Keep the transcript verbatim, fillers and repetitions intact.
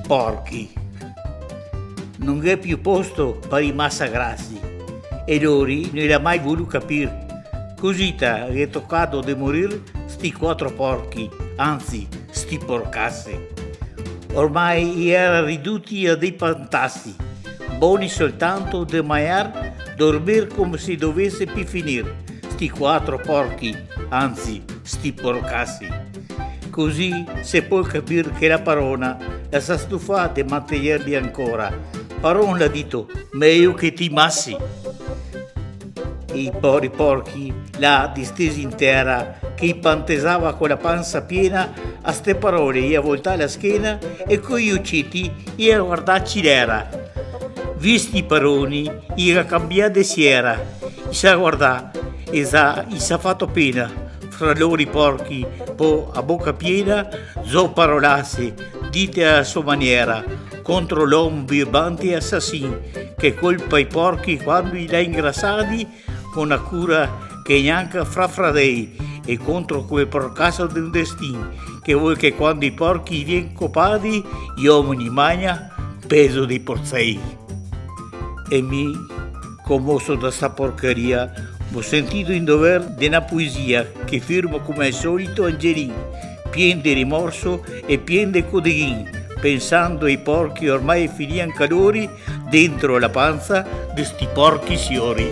Porchi. No ghe xe più posto par i masa grasi, e lori no i l'à mai volù capir. Cusita ghe xe tocà de morir sti quatro porchi, anzi, sti porcasi. Ormai i era riduti a dei pantasi, boni soltanto de magnar, dormir come se i dovese pi finir, sti quatro porchi, anzi, sti porcasi. Cusì se pol capir che la parona la s'à stufà de mantegnerli ancora. Paron, l'à dito, mejo che ti masi. E i pori porchi, là distesi in tera, che i pantesava co la pansa piena, a ste parole i à voltà la schena e coi oceti i à guardà chi l'era. Visti i paroni, i à cambià de siera, i s'à guardà e za i s'à fato pena. Fra lori porchi, po a boca piena, zo parolase, dite a so maniera, contro l'omo birbante e asasin, che colpa i porchi quando i l'à ingrasadi, co na cura che gnanca fra fradei, e contro quel porcaso de un destin, che vol che quando i porchi i vien copadi, i omeni magna pezo dei porzei. E mi, comoso da sta porcheria, m'ho sentito in dover de na poesia che firmo come al solito Angelin, pien de rimorso e pien de codeghin, pensando ai porchi ormai finì anca lori dentro la panza de sti porchi siori.